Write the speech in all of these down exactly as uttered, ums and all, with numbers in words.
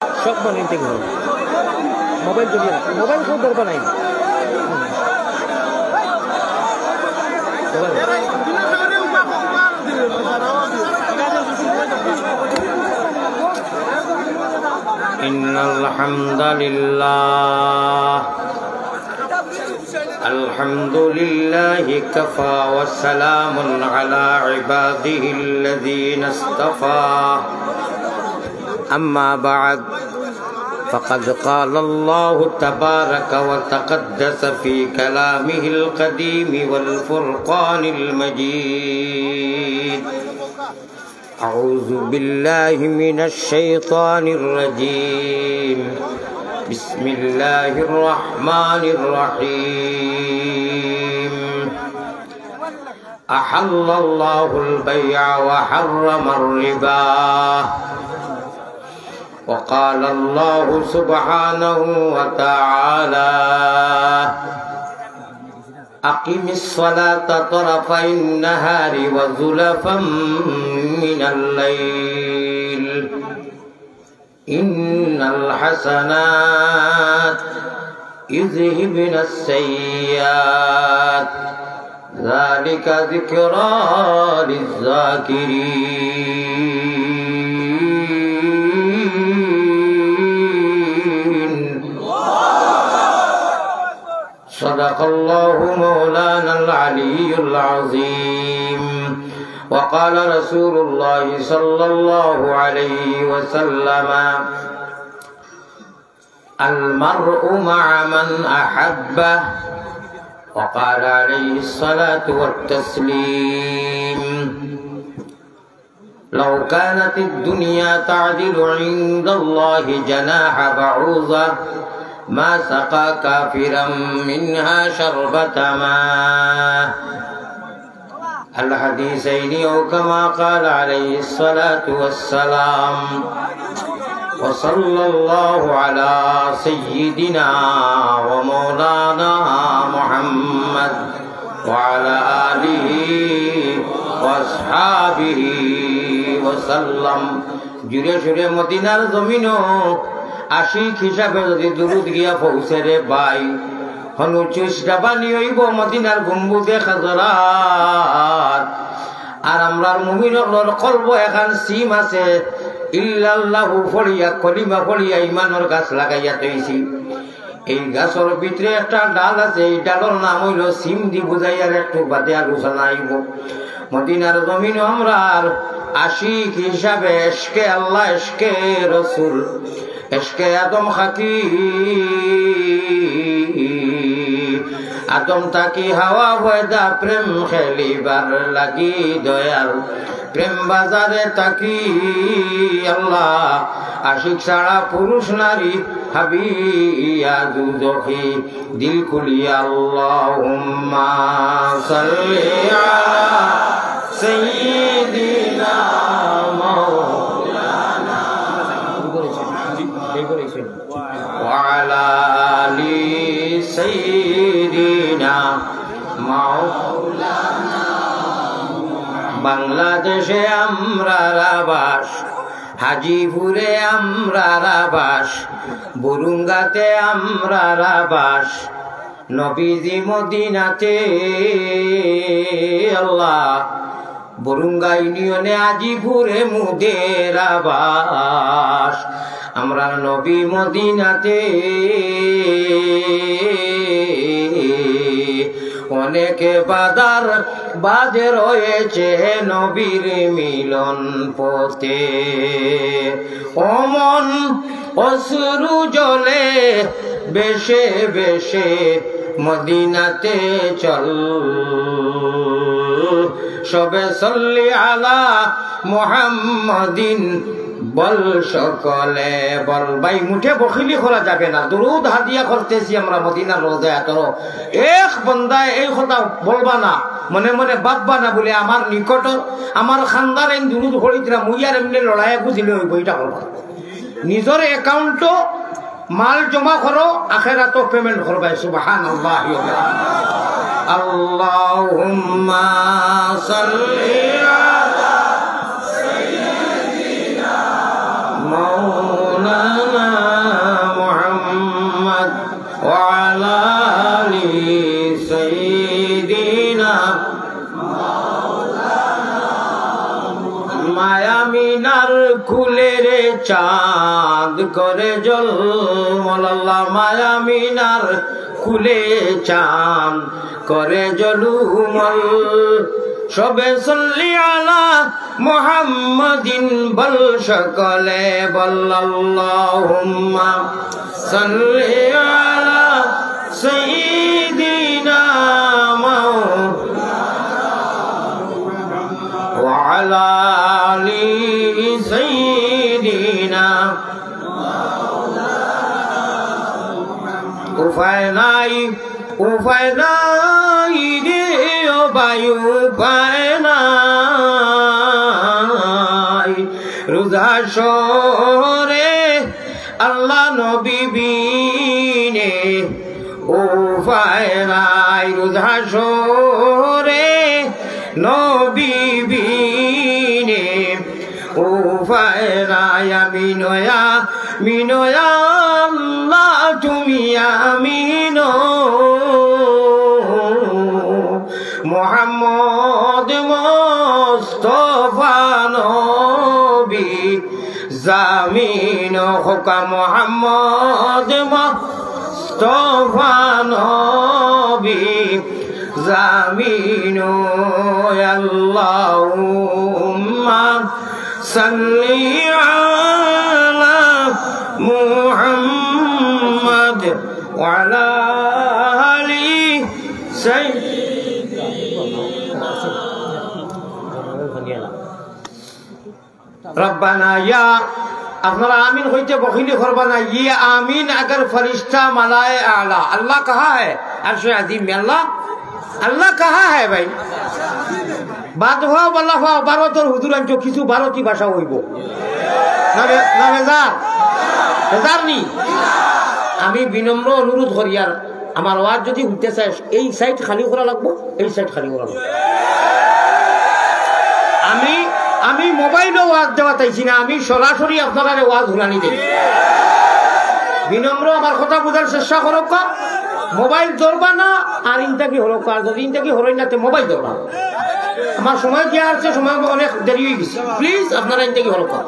সব মনিটরিং হয়। মোবাইল যদি না, মোবাইল কেউ ধরবা নাই। মোবাইল। إن الحمد لله. الحمد لله كفى وسلام على عباده الذين اصطفى. أما بعد، فقد قال الله تبارك وتقدس في كلامه القديم والفرقان المجيد. أعوذ بالله من الشيطان الرجيم. بسم الله الرحمن الرحيم. أحل الله البيع وحرم الربا. وقال الله سبحانه وتعالى: أقم الصلاة طرفي النهار وزلفا من الليل، إن الحسنات يذهبن السيئات، ذلك ذكرى للذاكرين. صدق الله مولانا العلي العظيم. وقال رسول الله صلى الله عليه وسلم: المرء مع من أحب. وقال عليه الصلاة والتسليم: لو كانت الدنيا تعدل عند الله جناح بعوضة ما سقى كافرا منها شربة ماء. الحديثين أو كما قال عليه الصلاة والسلام. وصلى الله على سيدنا ومولانا محمد وعلى آله وأصحابه وسلم. জুরে সুরে মদিনার জমিনো আশিক হিসাবে যদি দুরুদ গিয়া পৌঁছে রে ভাই, হনু চুষ ডাবানি অইবো মদিনার গম্বুজে খাজরাত। আর আমরার মুমিন অকলর কলবো এখান সিম আছে, ইল্লাল্লাহু পড়িয়া, কলিমা পড়িয়া, ইমানর গাছ লাগাইয়া থইছি। এই গাছর ভিতরে একটা ডাল আছে, এই ডালর নাম অইলো সিম দি বুঝাইয়ার, একটু বাদে আলোচনা আইবো। মদিনার জমিনো আমরার আশিক হিসাবে এশকে আল্লাহ, এশকে রসুল, এশকে আদম খাকি, আদম থাকি হাওয়া পয়দা প্রেম খেলিবার লাগি দয়াল। প্রেম বাজারে থাকি আল্লাহ, আশিক ছাড়া পুরুষ নারী হাবিয়া দুজখি। দিল খুলিয়া আল্লাহুম্মা সাল্লি আলা সাইয়্যিদিনা মাওলানা ওয়া আলা আলি সাইয়্যিদিনা মাওলানা। বাংলাদেশে আমরার আবাস, হাজিপুরে আমরার আবাস, বুরুঙ্গাতে আমরার আবাস, নবীজি মদিনাতে আল্লাহ, বুরুঙ্গা ইউনিয়নে আজিপুরে মুদের আবাস। আমরার নবী মদিনাতে অনেক বাধার বাধে রয়েছে নবীর মিলন পথে। ও মন অশ্রু জলে বেশে বেশে মদিনাতে চল। সবে সল্লি আলা মুহাম্মাদিন বল, সকলে বল। ভাই, মুঠে বখিলি করা যাবে না। দুরুদ হাদিয়া করতেছি আমরা মদিনার রওজায় আতরো। এক বন্দায় এই কথা বলবা না, মনে মনে ভাববা না বলে আমার নিকট, আমার খান্দার এই দুরুদ পড়িতরা মুইয়ার এমনি লড়াইয়া বুঝিলে ওই বইটা করবা। নিজর অ্যাকাউন্টো মাল জমা করো, আখেরাতো পেমেন্ট করবায়। সুবহানাল্লাহ। আল্লাহুম্মা সাল্লি আলা সাইয়্যিদিনা মাওলানা চাঁদ করে ঝলমল, আল্লাহ মায়া মিনার কুলে চাঁদ করে ঝলমল। সবে সল্লি আলা মুহাম্মাদিন বল, সকলে বল, আল্লাহুম্মা সল্লি আলা সাইয়্যিদিনা মাওলানা ওয়া আলা আলি সাইয়্যিদিনা। উপায় নাই, উপায় নাই রে ও ভাই, উপায় নাই। রোজ হাশরে আল্লাহ নবী বিনে উপায় নাই, রোজ হাশরে নবী বিনে উপায় নাই। আমিন ও আমিন ও আল্লাহ, তুমি আমিন ও। মোহাম্মদ মোস্তফা নবী জামিন, হকা মোহাম্মদ মোস্তফা নবী জামিন। আল্লাহুম্মা সাল্লি আলা মুহাম্মদ ওয়া আলা আলি সাইয়্যিদিনা। রব্বানা ইয়া, আপনারা আমিন কইতে বখিলি করবা না। ইয়া আমিন আগর ফিরিস্তা মালায়ে আলা। আল্লাহ কাহা হ্যায়? আরশে আজিম মে আল্লাহ। আল্লাহ কাহা হ্যায় ভাই? বাদ হওয়া বালা হওয়া ভারতর হুজুর আনছো, কিছু ভারতী ভাষা অইবো। না বে-, না বেজার? বেজার নি? আমি বিনম্র অনুরোধ করিয়ার, আমার ওয়াজ যদি হুনতে চায়, এই সাইড খালি করা লাগবো, এই সাইড খালি করা লাগবো। আমি, আমি মোবাইলো ওয়াজ দেওয়াত আইছি না, আমি সরাসরি আপনারারে ওয়াজ হুনানি দেই। বিনম্র আমার কথা বুঝার চেষ্টা করউক্কা। মোবাইল ধরবা না, আর ইনতাকি হরউক্কা, আর যদি ইনতাকি হরইন না, তে মোবাইল ধরবা। আমার সময় দিয়া আছে, সময় অনেক দেরি অই গেছে। প্লিজ, আপনারা ইনতাকি হরউক্কা।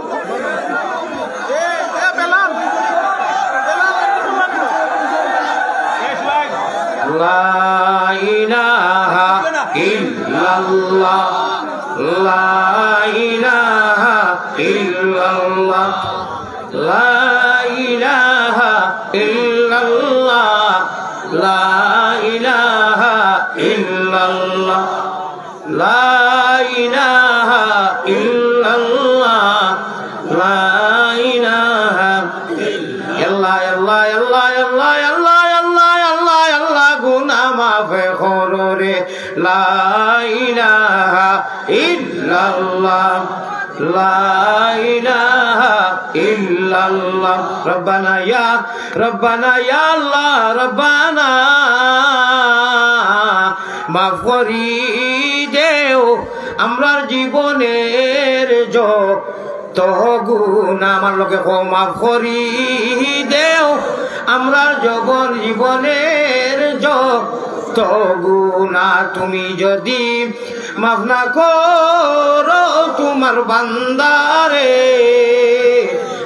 লা ইলাহা ইল্লাল্লাহ, লা ইলাহা ইল্লাল্লাহ। لا إله إلا الله، لا إله إلا الله، لا إله إلا الله، لا إله إلا الله। আল্লাহ, আল্লাহ, আল্লাহ, গুনা মাফ করো রে। لا إله إلا الله، لا إله إلا الله। ربنا يا، ربنا يا الله، ربنا মাফ করি দেও আমরার জীবনের যত গুনা। আমার লগে কও, মাফ করি দেও আমরার জবন জীবনের যত গুনা। তুমি যদি মাফ না করো তুমার বান্দারে,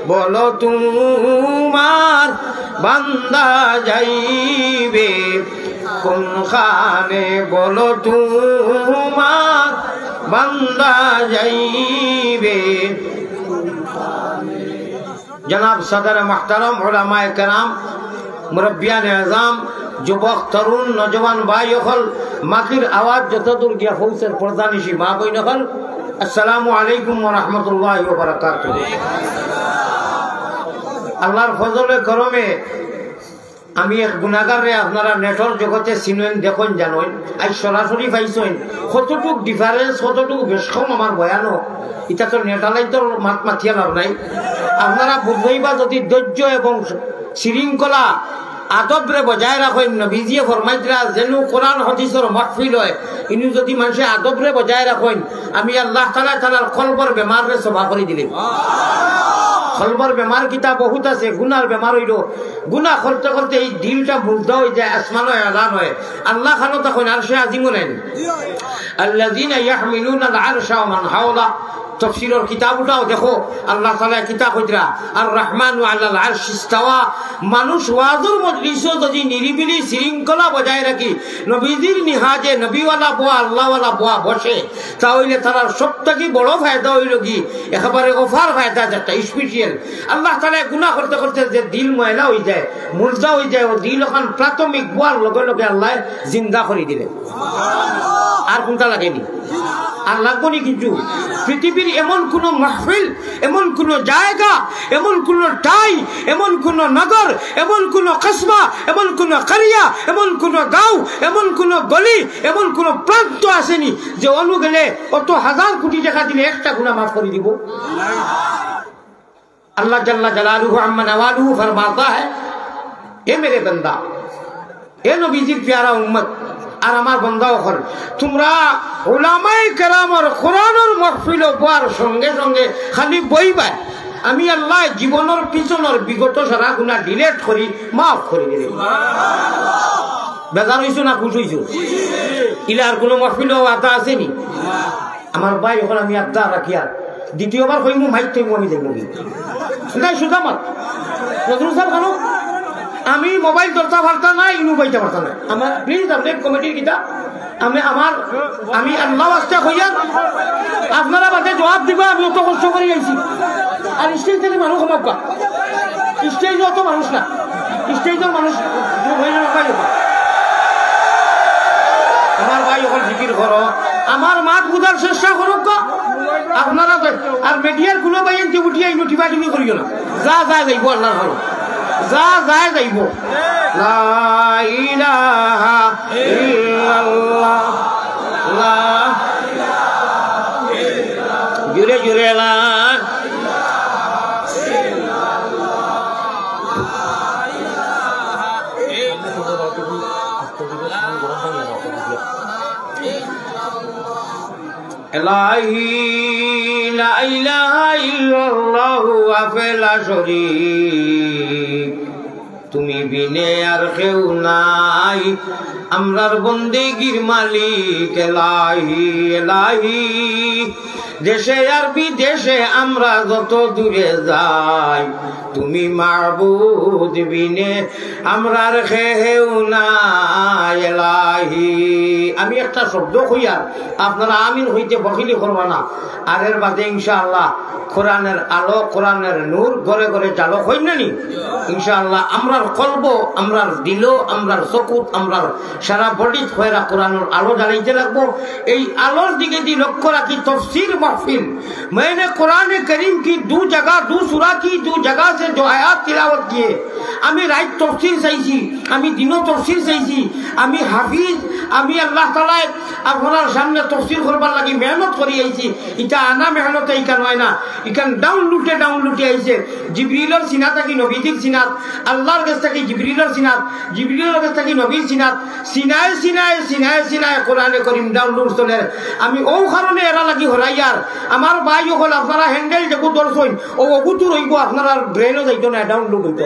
বলো তুমার বান্দা যাইবে কুনখানে, বলো তুমার বান্দা যাইবে। জনাব সদর মুহতারাম, উলামায়ে কেরাম, মুরব্বিয়ানে আজম, যুবক, তরুণ, নওজোয়ান ভাই অকল, মাইকর আওয়াজ যতদূর গিয়া পৌঁছের, পর্দানিশি মা বইন অকল, আসসালামু আলাইকুম ওয়া রাহমাতুল্লাহি ওয়া বারাকাতুহু। আল্লাহর ফজলে করমে আমি এক গুনাগাররে আপনারা নেটর জগতে চিনইন, দেখইন, জানইন, আইজ সরাসরি পাইছইন। কতটুক difference, কতটুক বেশ কম আমার বয়ানো, ইটা তো নেটালাইতর মাত মাতিয়া লাভ নাই। আপনারা বুঝবাইবা যদি ধৈর্য এবং শৃঙ্খলা আদবরে বজায় রাখইন। নবীজিয়ে ফরমাইতরা, যেনু কোরআন হাদিসর মাহফিল অয়, ইনু যুদি মানষে আদবরে বজায় রাখইন, আমি আল্লাহ তাআলা তারার কলবর বেমাররে সফা করি দিলে। কলবর বেমার কিতা বহুত আছে, গুনার বেমার অইলো। গুনা করতে করতে এই দিলটা মুর্দা অই যায়, আসমানো এলান অয়। আল্লাহ খানো তখন আরশে আজিমো নাই। আল্লাযীনা ইয়াহমিলুনাল আরশা ওয়া মান হাওলা। তফসিরর কিতাব উঠাও, দেখো, আল্লাহ তাআলা কিতা কইতরা, আর রহমানু আলাল আরশি ইস্তাওয়া। মানুষ ওয়াজর মজলিসো যুদি নিরিবিলি শৃঙ্খলা বজায় রাখি, নবীজির নিহাজে নবীওয়ালা বওয়া, আল্লাহওয়ালা বওয়া বসে, তা অইলে তারার সব থাকি বড় ফায়দা অইলো কি, একেবারে অফার ফায়দা, একটা স্পেশাল। আল্লাহ তাআলা গুনা করতে করতে যে দিল ময়লা অই যায়, মুর্দা অই যায়, ও দিল অখান প্রাথমিক বওয়ার লগে লগে আল্লায় জিন্দা করি দিলে। আর কুনটা লাগেনি? আর লাগবো নি কিছু? পৃথিবীর এমন কোনো মাহফিল, এমন কোনো জায়গা, এমন কোনো ঠাই, এমন কোনো নগর, এমন কোনো কসবা, এমন কোনো করিয়া, এমন কোনো গাঁও, এমন কোনো গলি, এমন কোনো প্রান্ত আছেনি যে অনো গেলে অত হাজার কোটি টাকা দিলে একটা গুনা মাফ করি দিবো? আল্লাহ জাল্লা জালালুহু আম্মা নওয়ালুহু ফরমাতা হ্যায়, এ মেরে বান্দা, এ নবীজির পিয়ারা উম্মত, আর আমার বান্দা অকল, তুমরা উলামায়ে কেরামর কোরআনর মাহফিলো বওয়ার সঙ্গে সঙ্গে খালি বইবায়, আমি আল্লায় জীবনর পিছনর বিগত সারা গুনা ডিলিট করি মাফ করি দিলে। বেজার অইছো না খুশ অইছো? ইলা আর কোনো মাহফিলো আদা আছেনি? আমার ভাই, অখন আমি আবদার রাখিয়ার, দ্বিতীয়বার কইমু, মাইক থইমু, আমি যাইমু। নাই, সুজা মাত। নজরুল সাব খানো, আমি মোবাইল ধরতা পারতা না, ইনু পাইতা পারতা না। আমার, প্লিজ, আপনে কমিটির কিতা, আমি, আমার, আমি আল্লাহ ওয়াস্তে কইয়ার, আপনারা বাদে জবাব দিবা, আমি অত কষ্ট করি আইছি। আর স্টেজ থাকি মানুষ কমাউক্কা। স্টেজো অত মানুষ না, স্টেজর মানুষ। আমার ভাই অকল জিকির করো, আমার মাত বুঝার চেষ্টা করউক্কা। আপনারা তো, আর মিডিয়ার কোনো ভাই এনতে উঠিয়া ইনো টিপাটিপি করিও না। যা যায় যাইবো, আল্লাহর ঘর। যা যায় যাইবো। লা ইলাহা ইল্লাল্লাহ। লা, জুরে জুরে লা। এলাহি, লা ইলাহা ইল্লাল্লাহু ওয়াহদাহু লা শরীক, তুমি বিনে আর কেউ নাই, আমরার বন্দেগির মালিক। এলাহি, এলাহি, দেশে আর বিদেশে আমরা যত দূরে যাই, তুমি মাবুদ বিনে আমরার কেউ নাই। এলাহি, আমি একটা শব্দ কইয়ার, আপনারা আমিন কইতে বখিলি করবা না। আর এর বাদে ইনশাআল্লাহ কোরআনের আলো, কোরআনের নূর ঘরে ঘরে জ্বালো, কইন না নি? ইনশাআল্লাহ আমরার কলবো, আমরার দিলো, আমরার চকুত, আমরার সারা বডিত কইরা কোরআনের আলো জ্বালাইতে লাগবো। এই আলোর দিকে দি লক্ষ্য রাখি তফসির মাহফিল। मैंने कुरान करीम की दो जगह, दो सूरा की दो जगह से जो आयत तिलावत किए, আমি রাইত তফসির চাইছি, আমি দিনও তফসির চাইছি, আমি হাফিজ, আমি আল্লাহ তাআলায় আপনারার সামনে তফসির করবার লাগি মেহনত করি আইছি। ইটা আনা মেহনত ইখান অয় না, ইখান ডাউনলোডে ডাউনলোডে আইছে। জিবরিলর সিনা থাকি নবীজির সিনাত, আল্লাহর গেছ থাকি জিবরিলর সিনাত, জিবরিলর গেছ থাকি নবীর সিনাত, সিনায় সিনায়, সিনায় সিনায় কোরআনে করিম ডাউনলোড চলের। আমি অউ কারণে এরা লাগি হরাইয়ার। আমার ভাই অকল, আপনারা হ্যান্ডেল যেগু ধরছইন, অউ অগুতু রইবো, আপনারার ব্রেইনো যাইতো না, ডাউনলোড অইতো।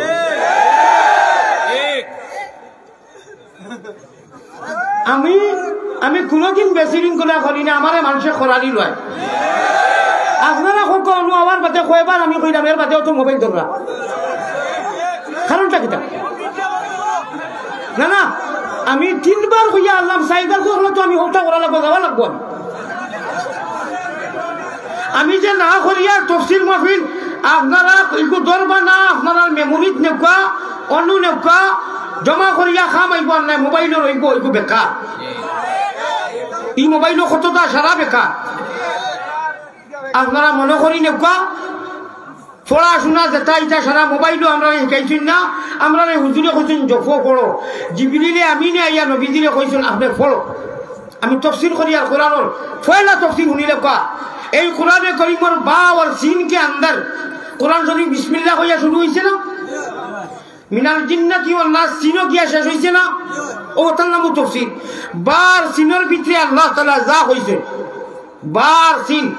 আমি, আমি কুনুদিন বেশৃঙ্খলা করি না, আমারে মানষে খরালি লয়। আপনারা কউক্কা, অনো আমার বাদে কয়বার আমি কইলাম, এর বাদে অত মোবাইল ধররা। কারণটা কিতা? না, না, আমি তিনবার কইয়া আইলাম, চাইরবার কইলে তো আমি হত্যা করা লাগবো, যাওয়া লাগবো আমি। আমি যে না করিয়ার তফসির মাহফিল, আপনারা ইগু ধরবা না, আপনারার মেমোরিত নেউক্কা, অনো নেউক্কা, জমা করিয়া কাম আইবো আর নায়, মোবাইলো রইবো, ইগু বেকার। ই মোবাইলো কততা সারা বেকার। আপনারা মনো করি নেউক্কা, পড়াশুনা যেতা ইতা সারা মোবাইলো আমরারে হিকাইছইন না, আমরারে হুজুরে কইছইন, "জফো পড়ো।" জিবরিলে আমিনে আইয়া নবীজিরে কইছইন, "আপনে পড়ো।" আমি তফসির করিয়ার কোরআনর পয়লা তফসির হুনিলাউক্কা। এই কোরআনে করিমর বা অর সিন কে আন্দর কোরআন শরীফ বিসমিল্লাহ কইয়া শুরু অইছে না? মিনাল জিন্নাতি ওয়ান নাস, সিনও গিয়া শেষ অইছে না? ও, তার নামও তফসির। বার সিনর ভিতরে আল্লাহ তাআলা যা কইছে, বার সিন,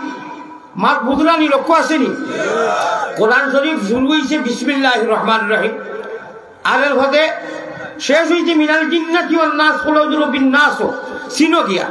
মাত বুঝরানি লক্ষ্য আছেনি? কোরআন শরীফ শুরু অইছে বিসমিল্লাহির রহমানির রহিম, আর এর হদে শেষ অইছে মিনাল জিন্নাতি ওয়ান নাস, কুল আউযু বিরাব্বিন নাস, সিনও গিয়া।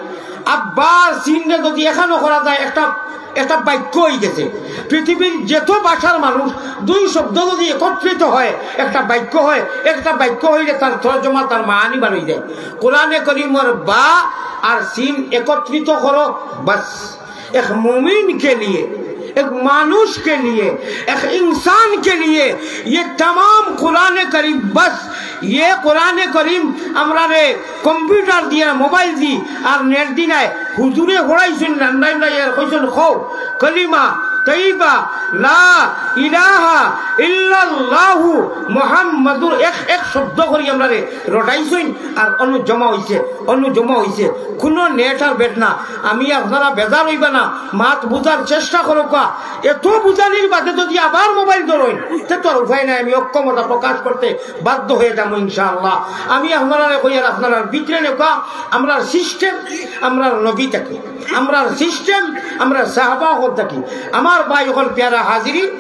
আবার সিনরে যদি এখানো করা যায়, একটা, একটা বাক্য অই গেছে। পৃথিবীর যত ভাষার মানুষ দুই শব্দ যদি একত্রিত হয়, একটা বাক্য হয়, একটা বাক্য অইলে তার তর্জমা, তার মানি বার অই যায়। কোরআনে করিমর বা আর সিন একত্রিত করো, বাস। এক মুমিন কে লিয়ে, এক মানুষ কে লিয়ে, এক ইনসান কে লিয়ে, ইয়ে তামাম কোরআনে করিম, বাস। ইয়ে কোরআনে করিম আমরারে কম্পিউটার দিয়া, মোবাইল দি আর নেট দি নায়। হুজুরে পড়াইছইন, রান্দাইন রাইয়ার কইছইন, "কও কলিমা তৈবা লা ইলাহা ইল্লাল্লাহু মুহাম্মাদুর", এক এক শব্দ করি আমরারে রটাইছইন, আর অনু জমা অইছে, অনু জমা অইছে। কুনু নেট আর বেট না। আমি আপনারা বেজার অইবা না, মাত বুঝার চেষ্টা করউক্কা। এত বুঝানির বাদে যদি আবার মোবাইল ধরইন, তে তো আর উপায় নাই, আমি অক্ষমতা প্রকাশ করতে বাধ্য অইয়া যামু ইনশাআল্লাহ। আমি আপনারারে কইয়ার, আপনারার ভিতরে নেউক্কা, আমরার সিস্টেম, আমরার নবী থাকি, আমরার সিস্টেম, আমরার সাহাবা অকল থাকি। আমার ভাই অকল, পেয়ারা হাজিরি,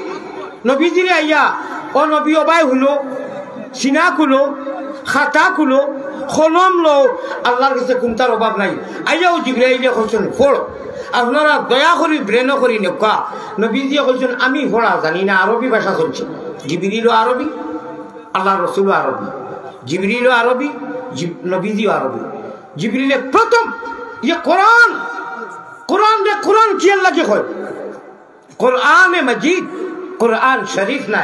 নবীজিরে আইয়া, "ও নবী, ও ভাই হুনো, সিনা খুলো, খাতা খুলো, কলম লও, আল্লাহর গেছে কুন্তার অভাব নাই।" আইয়াউ জিবরাইলে কইছইন, "পড়ো।" আপনারা দয়া করি, ব্রেনো করি নেউক্কা। নবীজিয়ে কইছইন, "আমি পড়া জানি না, আরবি ভাষা চলছে।" জিবরিলও আরবি, আল্লাহর রসুলও আরবি, জিবরিলও আরবি, জিব-, নবীজিও আরবি। জিবরিলে প্রথম, ইয়ে কোরআন, কোরআনরে কোরআন কিয়ার লাগি কয়? قرآن مجید، قرآن شریف نہ،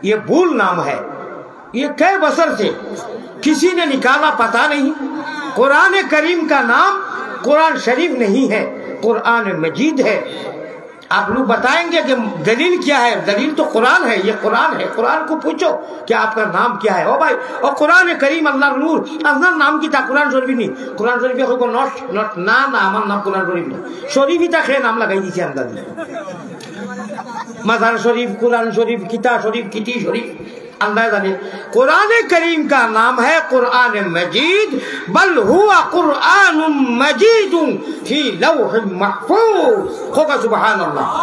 یہ بھول نام ہے۔ یہ کئی بسر سے کسی نے نکالا پتہ نہیں۔ قرآن کریم کا نام قرآن شریف نہیں ہے، قرآن مجید ہے۔ آپ لوگ بتائیں گے کہ دلیل کیا ہے؟ دلیل تو قرآن ہے، یہ قرآن ہے۔ قرآن کو پوچھو کہ آپ کا نام کیا ہے؟ او بھائی، او قرآن کریم، আল্লাহর নূর, আপনার নাম কিতা? কোরআন শরীফ নি? কোরআন শরীফে কইব, "Not, not, না, না, আমার নাম কোরআন শরীফ না।" শরীফ ইতা কে নাম লাগাই দিছে আন্দাজি। মাজার শরীফ, কোরআন শরীফ, কিতা শরীফ, কিতি শরীফ, আল্লাহ জানে। কোরআনে করিম কা নাম হ্যায় কোরআন মজিদ, بل هو قرآن مجيد في لوح محفوظ। কউক্কা সুবহানাল্লাহ।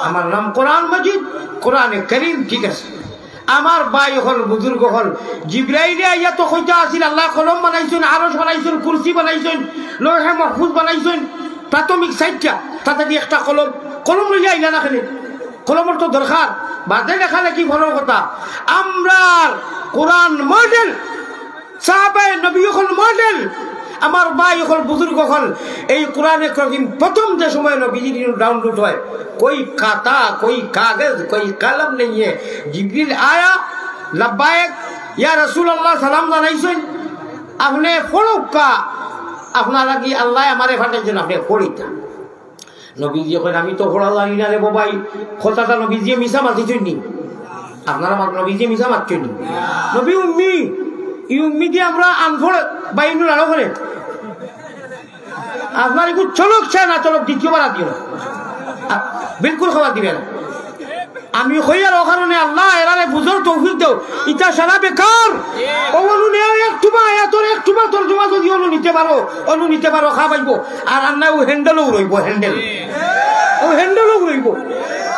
আমার নাম কোরআন মজিদ, কোরআনে করিম, ঠিক আছে। আমার ভাই অকল, বুজুর্গ অকল, জিবরাইলে আইয়া তো কইতা আছিল, আল্লায় কলম বানাইছইন, আরশ বানাইছইন, কুরসি বানাইছইন, লৌহে মাহফুজ বানাইছইন, প্রাথমিক চাইরটা, তাতে দি একটা কলম, কলম লইয়া আইলা না কেনে? কলমর তো দরকার, বাদে লেখালেখি ভালা কথা। আমরার কোরআন মডেল, সাহাবায়ে নবী অকল মডেল, আমার ভাই অকল, বুজুর্গ অকল, এই কোরআনে করিম প্রথম যে সময় নবীজির download হয়, کوئی کھاتا، کوئی کاغذ، کوئی قلم نہیں ہے۔ জিবরিল আয়া, "লাব্বায়েক, ইয়া রাসূলুল্লাহ, সালাম জানাইছইন, আপনে পড়উক্কা, আপনার লাগি আল্লায় আমারে পাঠাইছইন, আপনে পড়িতা।" নবীজিয়ে কইন, "আমি তো পড়া জানি না রে বাবাই।" কথাটা নবীজিয়ে মিছা মাতিছইন নি? আপনারা মাত, নবীজিয়ে মিছা মাতছইন নি? নবী উম্মি, ই উম্মি দি আমরা আনপড় বাইনুল আরো করে। আপনার একটু চলক চায় না চলক, দ্বিতীয়বার আর দিও না। আ, বিলকুল খবর দিবে না। আমি কইয়ার অউ কারণে, আল্লাহ এরারে বুঝর তৌফিক দেও। ইতা সারা বেকার। অউ অনু নেও, একটুবা আয়াতর একটুবা তর্জমা যদি অনু নিতে পারো, অনু নিতে পারো, খা পাইবো। আর আন্না অউ handle অউ রইবো, handle। অউ handle অউ রইবো।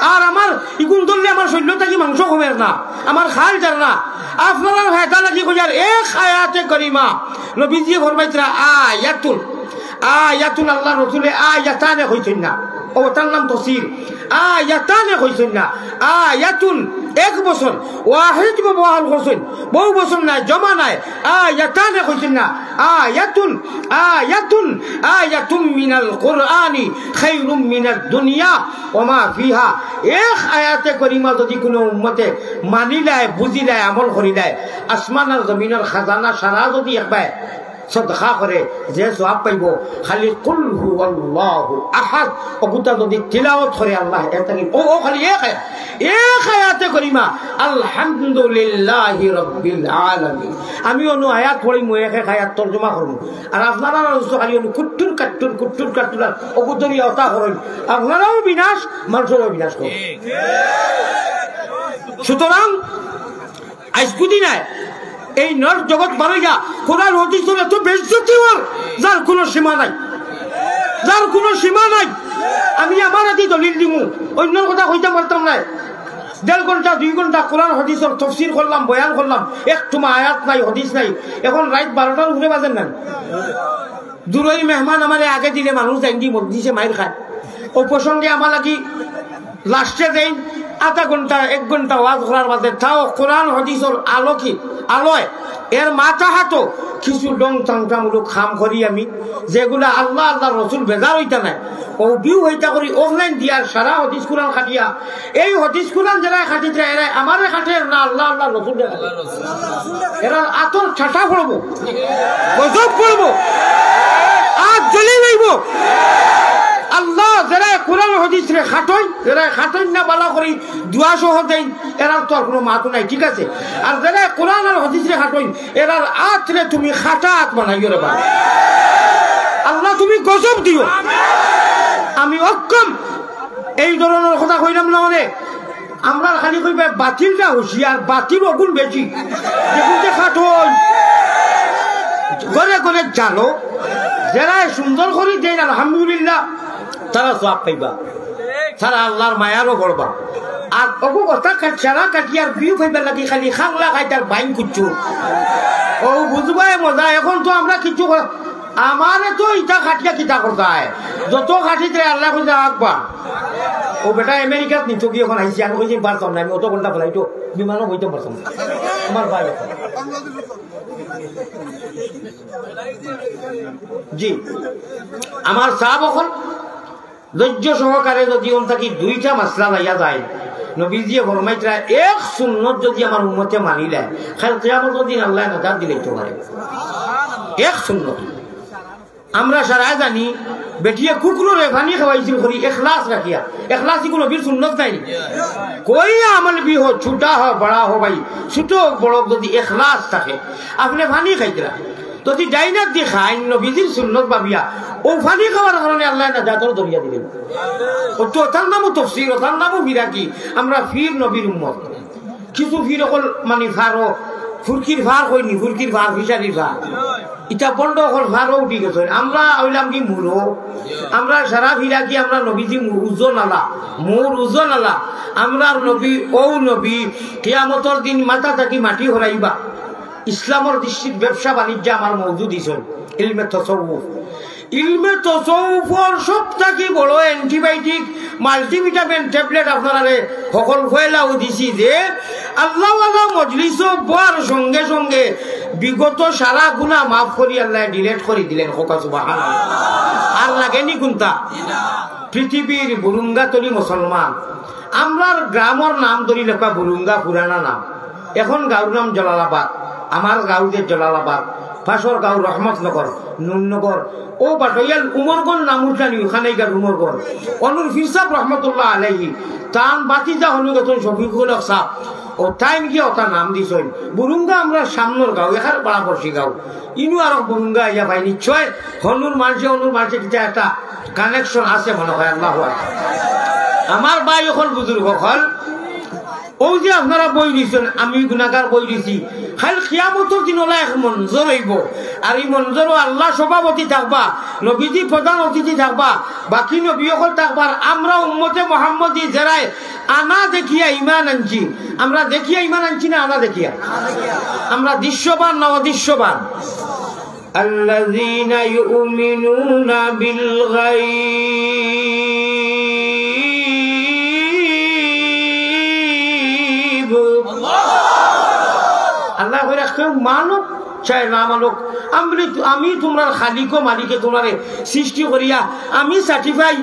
আর আমার ইগুন ধরলে আমার শরীর থাকি মাংস কমের না, আমার খাল যার না। আপনারার ফায়দা লাগি কইয়ার এক আয়াতে করিমা, নবীজিয়ে ফরমাইতরা, আয়াতুন, আয়াতুন, আল্লাহর রসুলে আয়াতানে কইছইন না। অউ তার নাম তফসির। আয়াতানে কইছইন না। আয়াতুন, এক বছর, ওয়াহিদ ব্যবহার করছইন, বহু বছর নায়, জমা নায়। আয়াতানে কইছইন না। আয়াতুন, আয়াতুন, আয়াতুম মিনাল কুরআনি খায়রুম মিনাদ দুনিয়া ওয়া মা ফিহা। এক আয়াতে করিমা যদি কুনু উম্মতে মানিলায়, বুঝিলায়, আমল করিলায়, আসমান আর জমিনর খাজানা সারা যদি একবায় সদকা করে, যে সওয়াব পাইবো, খালি কুল হুয়াল্লাহু আহাদ, অগুতা যদি তিলাওয়াত করে আল্লাহ, এর থাকি, অউ, অউ খালি এক আয়াত, এক আয়াতে করিমা, আলহামদুলিল্লাহি রাব্বিল আলামিন। আমি অনু আয়াত পড়িমু, এক এক আয়াত তর্জমা করমু। আর আপনারা অবশ্য খালি অনু কুট্টুর কাট্টুর, কুট্টুর কাট্টুর, আর অগুতরি অতা করইন। আপনারাও বিনাশ, মানষরও বিনাশ করইন। সুতরাং, আইজকুদি নায়, এই নর জগত বারইয়া কোরআন হাদিসর এত বেইজ্জতি অর, যার কুনু সীমা নাই, যার কুনু সীমা নাই। আমি আমার আদি দলিল দিমু, অইন্যর কথা কইতাম পারতাম নায়। দেড় ঘন্টা, দুই ঘন্টা কোরআন হাদিসর তফসির করলাম, বয়ান করলাম, একটুমা আয়াত নাই, হাদিস নাই। এখন রাইত বারোটার উপরে বাজের না। দূরই মেহমান আমারে আগে দিলে মানুষ যাইন দি মসজিদে মাইর খায়। ও প্রসঙ্গে আমার লাগি লাস্টে দেইন আধা ঘন্টা, এক ঘন্টা ওয়াজ করার বাদে তাও কোরআন হাদিসর আলোকে, আলোয় এর মাথা হাতো কিছু ডং তাংটামূলক কাম করি আমি, যেগুলা আল্লাহ, আল্লাহর রসুল বেজার অইতা নায়। ও ভিউ অইতা করি অনলাইন দিয়ার সারা হাদিস কোরআন কাটিয়া, এই হাদিস কোরআন যেরায় কাটিতরা এরায় আমারে কাটের না, আল্লাহ, আল্লাহর রসুলরে কাটের। এরার আতর ঠাটা পড়বো, গজব পড়বো, আত জ্বলি যাইবো। আল্লাহ, যেরায় কোরআন হাদিসরে কাটইন, যেরায় কাটইন না বালা করি, দোয়া সহ দেইন, এরার তো আর কুনু মাতও নাই, ঠিক আছে? আর যেরায় কোরআন আর হাদিসরে কাটইন, এরার আতরে তুমি কাটা আত বানাইও রে বাবা। আল্লাহ, তুমি গজব দিও। আমি অক্ষম এই ধরনর কথা কইলাম না অনে। আমরা খালি কইবা বাতিলটা হুঁশিয়ার, বাতিল অগুন বেশি। দেখুন যে কাটইন, ঘরে ঘরে জানো, যেরায় সুন্দর করি দেইন, আলহামদুলিল্লাহ, তারা সওয়াব পাইবা, তারা আল্লাহর মায়ারও পড়বা। আর অগু কথা কাট-, সারা কাটি আর ভিউ পাইবার লাগি খালি খাংলা খাইতার বাইন কুচ্ছু। ও বুঝবায় মজা, এখন তো আমরা কিচ্ছু করা-, আমারে তো ইটা কাটিয়া কিতা করতায়, যত কাটিতে আল্লাহ কইতা আকবার। ও বেটা আমেরিকাত নিতো গিয়া এখন আইছি, আমি কইছি পারতাম না, আমি অত ঘন্টা ফ্লাইটও বিমানও বইতাম পারতাম না। আমার ভাই এখন। জি, আমার সাব অকল ধৈর্য সহকারে যদি অন থাকি দুইটা মাসলা লইয়া যায়, নবীজিয়ে ফরমাইতরা, এক সুন্নত যদি আমার উম্মতে মানিলায়, কাইল কিয়ামতর দিন আল্লায় নাজাত দিলাইতো পারে। এক সুন্নত। আমরা সারায় জানি, বেটিয়ে কুকুররে পানি খাওয়াইছিল করি এখলাস রাখিয়া। এখলাস ইগু নবীর সুন্নত নায়নি? कोई अमल भी हो, छोटा हो, बड़ा हो भाई, ছোট বড় যদি এখলাস থাকে, আপনে পানি খাইতরা, যদি ডাইনাত দি খাইন, নবীজির সুন্নত ভাবিয়া, অউ পানি খাওয়ার কারণে আল্লায় নাজাতর দরিয়া দিলাইন। ও তো তার নামও তফসির, ও তার নামও ফিরাকি। আমরা ফির নবীর উম্মত। কিছু ফির অকল মানি ফারো, ফুরকির ফার কইনি, ফুরকির ফার, ফিশারির ফার। ইটা বন্ড অকল ফারো উঠি গেছে। আমরা অইলাম কি মুরো? আমরা সারা ফিরাকি, আমরা নবীজি মু-, ওজন আলা, মুর ওজন আলা। আমরার নবী, অউ নবী, কিয়ামতর দিন মাথা থাকি মাটি হরাইবা। ইসলামর দৃষ্টিত ব্যবসা বাণিজ্য আমার মওজুদ ইছইন, ইলমে তসৌফ। ইলমে তসৌফর সব থাকি বড় antibiotic, multivitamin tablet আপনারারে হকল ফয়লাও দিছি যে আল্লাহওয়ালা মজলিসও বওয়ার সঙ্গে সঙ্গে বিগত সারা গুনাহ মাফ করি আল্লায় delete করি দিলেন। কউক্কা সুবহানাল্লাহ। আর লাগেনি কুনটা? পৃথিবীর বুরুঙ্গাতলি মুসলমান, আমরার গ্রামর নাম ধরি লেখা বুরুঙ্গা, পুরানা নাম। এখন গাঁওর নাম জলালাবাদ, আমার গাঁও যে জলালাবাদ, পাশর গাঁও রহমতনগর, নুরনগর, অউ বাটইয়াল উমরগঞ্জ নাম উঠলানি, ওখানে গিয়া উমরগঞ্জ। অনুর ফির সাব রহমতুল্লাহ আলাইহি, তান বাতিজা হনু গেছইন শফিকুল হক সাব, ও তাইন গিয়া ওটা নাম দিছইন। বুরুঙ্গা আমরার সামনর গাঁও, এখান পাড়াপড়শি গাঁও। ইনু আরো বুরুঙ্গা আইয়া ভাই নিশ্চয় হনুর মানষে, হনুর মানষে কিতা একটা connection আছে মনে হয়, আল্লাহু আকবার। আমার ভাই অকল, বুজুর্গ অকল, অউ যে আপনারা বই দিছইন, আমি গুনাগার বই দিছি, কাইল কিয়ামতর দিন অলা এক মঞ্জর অইবো, আর ই মঞ্জরও আল্লাহ সভাপতি থাকবা, নবীজি প্রধান অতিথি থাকবা, বাকি নবী অকল থাকবার, আমরা উম্মতে মোহাম্মদী যেরায় আনা দেখিয়া ইমান আনছি। আমরা দেখিয়া ইমান আনছি না আনা দেখিয়া? আমরা দৃশ্যবান না অদৃশ্যবান? الذين يؤمنون بالغيب। আল্লায় কইরা কেউ মানুক চায় না মানুক, আমি, আমি তুমরার খালিক ও মালিকে তুমরারে সৃষ্টি করিয়া আমি certify,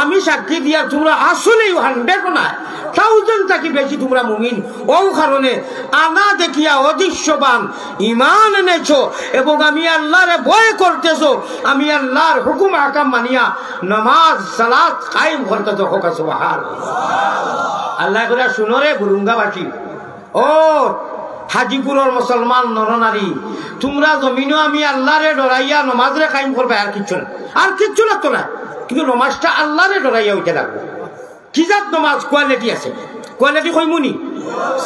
আমি সাক্ষী দিয়া তুমরা আসলেই hundred নায়, thousand থাকি বেশি তুমরা মুমিন। অউ কারণে আনা দেখিয়া অদৃশ্যবান ইমান এনেছো এবং আমি আল্লাহরে ভয় করতেছো, আমি আল্লাহর হুকুম আহকাম মানিয়া নামাজ সালাত কায়েম করতেছো। কউক্কা সুবহান। আল্লায় কইরা, শুনো রে বুরুঙ্গাবাসী, ও হাজিপুরর মুসলমান নরনারী, তুমরা জমিনো আমি আল্লাহরে ডরাইয়া নমাজরে কায়েম করবায়, আর কিচ্ছু না, আর কিচ্ছু লাগতো না, কিন্তু নমাজটা আল্লাহরে ডরাইয়া অইতে লাগবো। কি জাত নমাজ? Quality আছে, quality কইমুনি।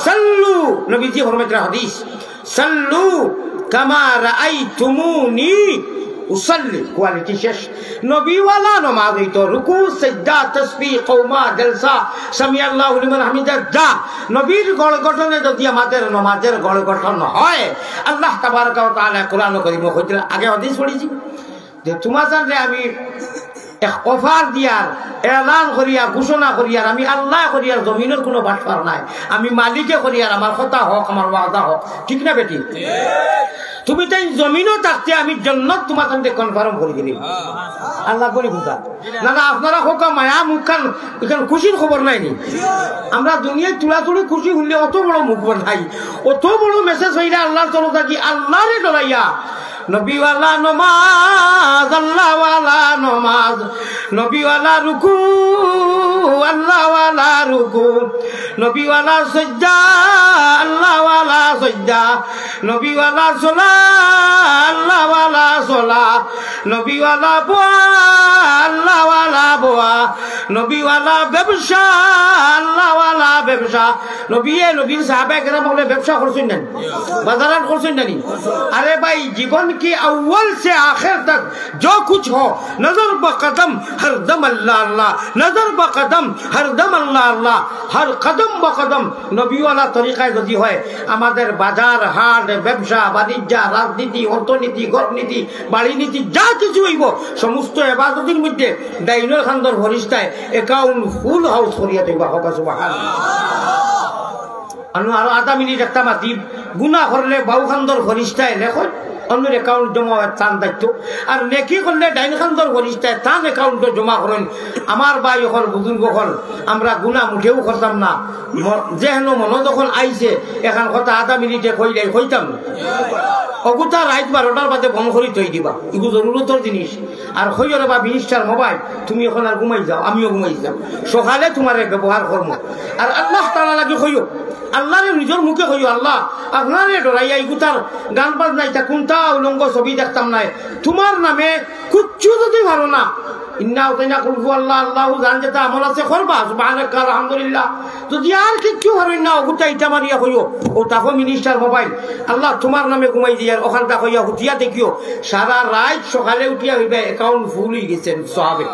সাল্লু, নবীজি ফরমাইতরা হাদিস, "সাল্লু কামা রাআইতুমুনি উসাল্লি।" কোয়ালিটি শেষ। নবীওয়ালা নমাজ অইতো, রুকু, সিজদা, তসবিহ, কওমা, জলসা, সামি আল্লাহু লিমান হামিদা, যা। নবীর গড় গঠনে যদি আমাদের নমাজের গড় গঠন হয়, আল্লাহ তাবারাকা ওয়া তাআলা কোরআন করিমো কইতরা, আগে হাদিস পড়ছি যে, "তুমার সামনে আমি এক অফার দিয়ার, এলান করিয়ার, ঘোষণা করিয়ার, আমি আল্লাহ করিয়ার, জমিনর কুনু বাটপার নাই, আমি মালিকে করিয়ার, আমার কথা হক, আমার ওয়াদা হক।" ঠিক না বেটি? তুমি তাইন জমিনো থাকতে আমি জন্নত তুমার সামনে কনফার্ম করি দিলাম। আল্লাহ করি বুঝা। না, না, আপনারা কউক্কা মায়া মুখখান, ইখান খুশির খবর নায়নি। আমরা দুনিয়াত তুড়াতুড়ি খুশি অইলে অত বড় মুখ বানাই, অত বড় মেসেজ অইলে আল্লাহর তরফ থাকি, আল্লাহরে ডরাইয়া। নবীওয়ালা নমাজ, আল্লাহওয়ালা নমাজ, নবীওয়ালা রুকু, আল্লাহওয়ালা রুকু, নবীওয়ালা সজ্জা, আল্লাহওয়ালা সজ্জা, নবীওয়ালা সলা, আল্লাহওয়ালা সলা, নবীওয়ালা বওয়া, আল্লাহওয়ালা বওয়া, নবীওয়ালা ব্যবসা, আল্লাহওয়ালা ব্যবসা। নবীয়ে, নবীর সাহাবায়ে কেরাম অকলে ব্যবসা করছইন না নি? বাজারহাট করছইন না নি? আরে ভাই, জীবন কি আউয়াল সে আখের তক জো কুছ হো, নজর ব কদম হরদম আল্লাহ আল্লাহ, নজর ব কদম হরদম আল্লাহ আল্লাহ, হর কদম ব কদম। নবীওয়ালা তরিকায় যদি হয়, আমাদের বাজার, হাট, ব্যবসা, বাণিজ্য, রাজনীতি, অর্থনীতি, ঘরনীতি, বাড়ি নীতি, যা কিছু অইবো, সমস্ত এবাদতির মধ্যে ডাইনর কান্দর ফিরিস্তায় অ্যাকাউন্ট ফুল হাউস করিয়া দিবা। কউক্কা সুবহানাল্লাহ। আনো আরো আধা মিনিট একটা মাতি, গুনা করলে বাউ কান্দর ফিরিস্তায় লেখইন, অন্যর অ্যাকাউন্ট জমা অয় তান দায়িত্ব। আর নেকি করলে ডাইন কান্দর ফিরিস্তায় তান অ্যাকাউন্টো জমা করইন। আমার ভাই অকল, বুজুর্গ অকল, আমরা গুনা মুটেও করতাম না। ম-, যেহেন মনো যখন আইছে, এখান কথা আধা মিনিটে কইলাই, কইতাম না। অগুতা রাইত বারোটার বাদে বন্ধ করি থই দিবা, ইগু জরুরতর জিনিস। আর কইও রে বা, মিনিস্টার মোবাইল, তুমি অখন আর ঘুমাই যাও, আমিও ঘুমাই যাও, সকালে তুমারে ব্যবহার করমু। আর আল্লাহ তাআলা লাগি কইও, আল্লাহরে নিজর মুখে কইও, "আল্লাহ, আপনারে ডরাইয়া ইগুতার গান বাজনা ইতা কুন্তা উলঙ্গ ছবি দেখতাম নায়, তুমার নামে কুচ্ছু যদি পারো না, ইন্না আতাইনা, কুলহু আল্লাহ, আল্লাহু জান যেতা আমল আছে করবা, সুবহানাকা, আলহামদুলিল্লাহ, যদি আর কিচ্ছু পারো না, অগুতা ইটা মারিয়া কইও, অউ তাকো মিনিস্টার মোবাইল, আল্লাহ তুমার নামে ঘুমাই দিয়ার, অখানতা কইয়া হুতিয়া দেখিও, সারা রাইত সকালে উঠিয়া কইবা অ্যাকাউন্ট ফুল অই গেছে সওয়াবে।"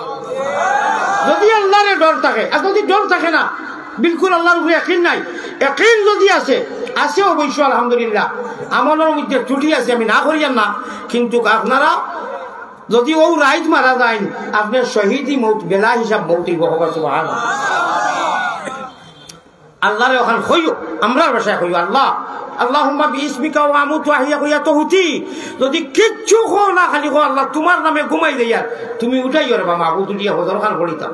যদি আল্লাহরে ডর থাকে, আর যদি ডর থাকে না, বিলকুল আল্লাহর উপরে ইয়াকিন নাই, ইয়াকিন যদি আছে, আছে অবশ্য আলহামদুলিল্লাহ, আমলর মধ্যে ত্রুটি আছে, আমি না করিয়ার না, কিন্তু আপনারা যদি অউ রাইত মারা যাইন, আপনার শহীদি মউত, বেলা হিসাব মউত অইবো। কউক্কা সুবহানাল্লাহ। আল্লাহরে অখান কইও, আমরার ভাষায় কইও, "আল্লাহ, আল্লাহুম্মা বিইসমিকা ওয়া আমুতু ওয়া আহইয়া" কইয়া তো হুতি। যদি কিচ্ছু কও না, খালি কও, "আল্লাহ, তুমার নামে ঘুমাই যাইয়ার, তুমি উঠাইও রে বা মাবুদ, উঠিয়া ফজর খান পড়িতাম।"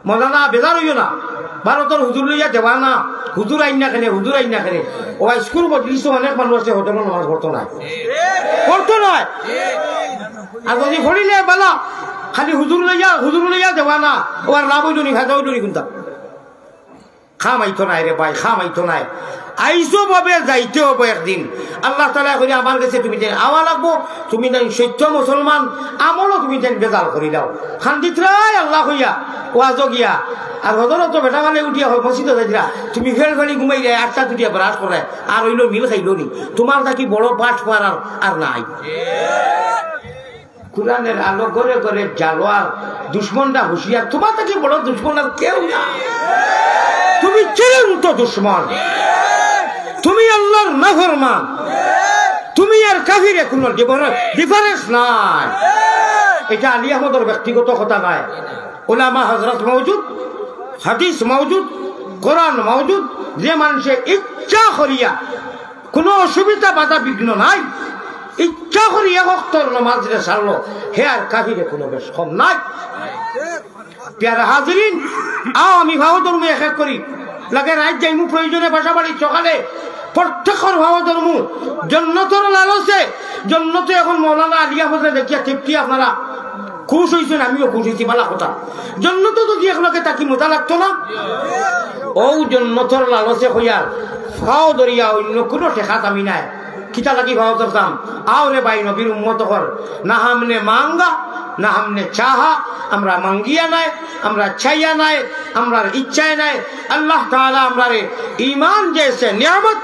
মৌলানা, বেজার অইও না, ভারতর হুজুর লইয়া দেওয়ানা, হুজুর আইন না কেনে, হুজুর আইন না কেনে। অউ স্কুল মজলিসো অনেক মানুষ আছে, ফজরর নামাজ পড়তো নায়, পড়তো নায়। আর যদি পড়িলে বালা, খালি হুজুর লইয়া, হুজুর লইয়া দেওয়ানা, অউ আর লাভ অইলো নি, ফায়দা অইলো নি কুন্তা? কাম আইতো নায় রে ভাই, কাম আইতো নায়। আইছো ভাবে যাইতে অইবো একদিন। আল্লাহ তাআলায় কইরা আমার গেছে তুমি যেন আওয়া লাগবো, তুমি যেন সত্য মুসলমান, আমলও তুমি যেন বেজাল করিলাও। কান্দিতরায় আল্লাহ কইয়া, ওয়াজো গিয়া। আর হজরত তো বেটা মানে উঠিয়া হয় মসজিদো যাইতরা, তুমি ফেল ফেলি ঘুমাইরায়, আটটা দুটিয়া ব্রাশ করায়, আর অইলো মিল খাইলো নি। তুমার থাকি বড় বাটপার আর, আর নাই। কোরআনের আলো ঘরে ঘরে জ্বালো, আর দুশমনরা হুঁশিয়ার, তুমার থাকি বড় দুশমন আর কেউ না। তুমি চিরন্ত দুশমন, তুমি আল্লাহর নাফরমান, তুমি আর কাফিরে কুনু ডিফারে-, ডিফারেন্স নাই। ইটা আলী আহমদর ব্যক্তিগত কথা নায়, উলামা হজরত মওজুদ, হাদিস মওজুদ, কোরআন মওজুদ। যে মানষে ইচ্ছা করিয়া কুনু অসুবিধা বাধা বিঘ্ন নাই, ইচ্ছা করি এক ওয়াক্তর নমাজরে ছাড়লো, হে আর কাফিরে কুনু বেশ কম নাই। পিয়ারা হাজিরিন, আও আমি ভাও ধর্ম এক এক করি, লাগে রাইত যাইমু প্রয়োজনে বাসা বাড়ি, সকালে প্রত্যেকর ভাও ধর্ম। জন্নতর লালসে, জন্নতে অখন মৌলানা আলী আহমদরে দেখিয়া তৃপ্তি আপনারা খুশ অইছইন, আমিও খুশ অইছি, বালা কথা। জন্নতো যদি একলগে থাকি মজা লাগতো না? অউ জন্নতর লালসে কইয়ার ফাও ধরিয়া অইন্য কুনু ঠেকা দামি নাই। কিতা লাগি ভাও ধরতাম? আও রে ভাই, নবীর উম্মত অকল, না হামনে মাঙ্গা, না হামনে চাহা, আমরা মাঙ্গিয়া নায়, আমরা চাইয়া নায়, আমরার ইচ্ছায় নায়। আল্লাহ তাআলা আমরারে ইমান জেসে নিয়ামত,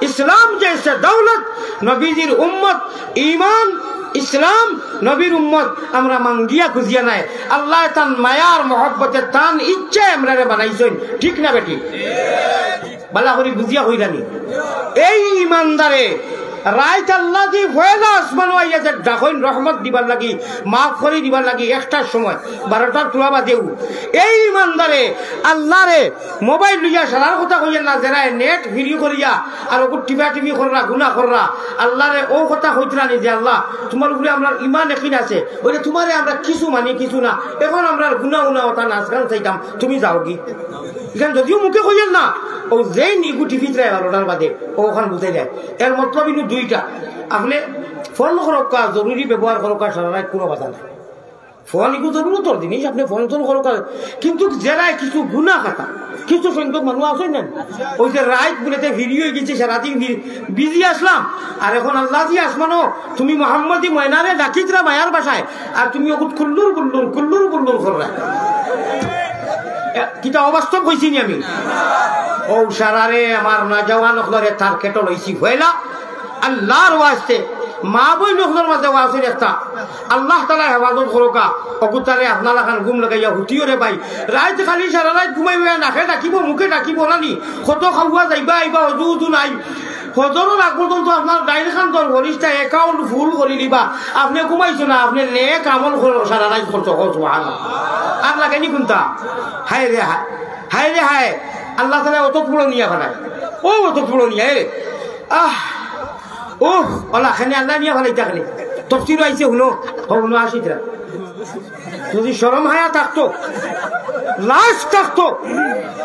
ইসলাম জেসে দৌলত, নবীজির উম্মত, ইমান, ইসলাম, নবীর উম্মত, আমরা মাঙ্গিয়া খুজিয়া নায়। আল্লায় তান মায়ার মহব্বতে তান ইচ্ছায় আমরারে বানাইছইন, ঠিক না বেঠিক? বালা করি বুঝিয়া কইরানি। এই ইমানদারে রাইত আল্লায় দি পয়লা আসমানো আইয়া যে ডাকইন রহমত দিবার লাগি, মাফ করি দিবার লাগি একটার সময়, বারোটার তুলা বাদেউ। এই ইমানদারে আল্লারে মোবাইল লইয়া সারার কথা কইয়ের না, যেরায় নেট ফ্রি করিয়া আর ওগুর টিপা টিপি কররা, গুনা কররা, আল্লারে অউ কথা কইতরা নি যে, "আল্লাহ, তুমার উপরে আমরার ইমান একিন আছে, অইলে তুমারে আমরা কিছু মানি, কিছু না, অখন আমরার গুনা উনা ওটা নাচ গান চাইতাম, তুমি যাওগি।" ইখান যদিও মুখে কইয়ের না, অউ যেইন ইগু টিপিতরা বারোটার বাদে, অউ অখান বুঝাই দেয়। এর মতলব ইনো দুইটা, আপনে ফোন করউক্কা, জরুরি ব্যবহার করউক্কা, সারা রাইত কুনু কথা নাই। ফোন ইগু জরুরতর জিনিস, আপনে ফোন টোন করউক্কা, কিন্তু যেরায় কিছু গুনা খাতা, কিছু সংখ্যক মানুষ আছইন না, অউ যে রাইত বুলেতে ফ্রি অইগেছি, সারাদিন বি-, বিজি আছলাম, আর অখন আল্লায় দি আসমানো তুমি মোহাম্মদী ময়নারে ডাকিতরা মায়ার ভাষায়, আর তুমি অগুত কুল্লুর কুল্লুর, কুল্লুর কুল্লুর কররা। এ, কিতা অবাস্তব কইছি নি আমি? অউ সারারে আমার নওজোয়ান অকলরে টার্গেটো লইছি পয়লা, আল্লার ওয়াস্তে, মা বইন অকলর মাঝে ওয়াজ অইল একটা, আল্লাহ তাআলায় হেফাজত করউক্কা, অগুতারে আপনার লাখান ঘুম লাগাইয়া হুতিও রে ভাই, রাইত খালি সারা রাইত ঘুমাইবা, নাকে ডাকিবো, মুখে ডাকিবো না নি, কত খাওয়া যাইবা আইবা, অজু উজু নাই, ফজরর আগ পর্যন্ত আপনার ডাইন কান্দর ফিরিস্তায় অ্যাকাউন্ট ফুল করি দিবা, আপনে ঘুমাইছো না, আপনে নেক আমল করো, সারা রাইত করছো, কও সুবহানাল্লাহ। আর লাগে নি কুনটা? হায় রে হায়, হায় রে হায়, আল্লাহ তাআলায় অত পুরো নিয়া ফালায়, অউ অত পুরো নিয়া, এ রে, আহ, ওহ, অলা খেনে আল্লায় নিয়া ফালাইতা খেনে। তফসিরো আইছে, হুনো, হো, হুনো, আসিতরা। যদি শরম হায়া থাকতো, লাজ থাকতো,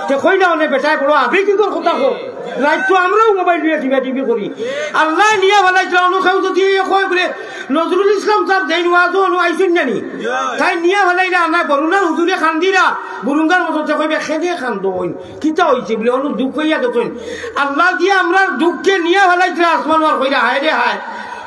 তে কইলা অনে বেটায় বড় আবেগিকর কথা কও। রাইত তো আমরাও মোবাইল লইয়া টিপা টিপি করি। আল্লায় নিয়া ফালাইতরা, অনো কেউ যদি ইয়ে কয় বুলে, নজরুল ইসলাম সাব যেইন ওয়াজো অনো আইছইন না নি? তাইন নিয়া ফালাইরা, না বরুণার হুজুরে কান্দিরা, বুরুঙ্গার মতো তে কইবা, "খেনে কান্দইন, কিতা অইছে?" বুলে, "অনো দুখ পাইয়া গেছইন।" আল্লায় দিয়া আমরার দুখরে নিয়া ফালাইতরা আসমানো আর কইরা, "হায় রে হায়,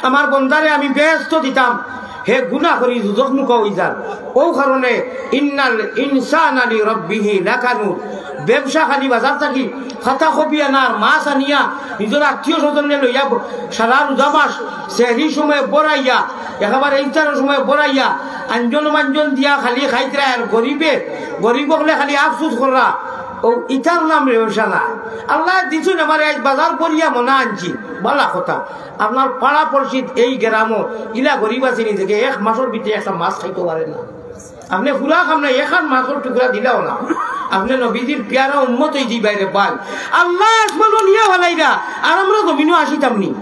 আমার বন্দারে আমি বেহেস্ত দিতাম, হে গুনা করি দুজখ মুখা অইযার।" অউ কারণে, "ইন্নাল ইনসানা লিরাব্বিহি লাকানুদ।" ব্যবসা খালি বাজার থাকি ফাতা কপি আনার, মাছ আনিয়া, নিজর আত্মীয় স্বজনরে লইয়া ব-, সারা রোজা মাস সেহরির সময় বরাইয়া, একেবারে ইফতারর সময় বরাইয়া, আঞ্জন মাঞ্জন দিয়া খালি খাইতরা, আর গরিবে, গরিব অকলে খালি আফসোস কররা, অউ ইতার নাম ব্যবসা না। আল্লায় দিছইন আমারে, আইজ বাজার করিয়া মনা আনছি, বালা কথা। আপনার পাড়া পড়শিত এই গ্রামো ইলা গরিব আছে নি দেখে এক মাসর ভিতরে একটা মাছ খাইতো পারে না। আপনে পুরা কাম না, এখান মাছর টুকরা দিলাও না। আপনে নবীজির পিয়ারা উম্মত অইযিবায় রে ভাই। আল্লায় আসমানো নিয়া ফালাইরা, আর আমরা জমিনো আসিতাম নি।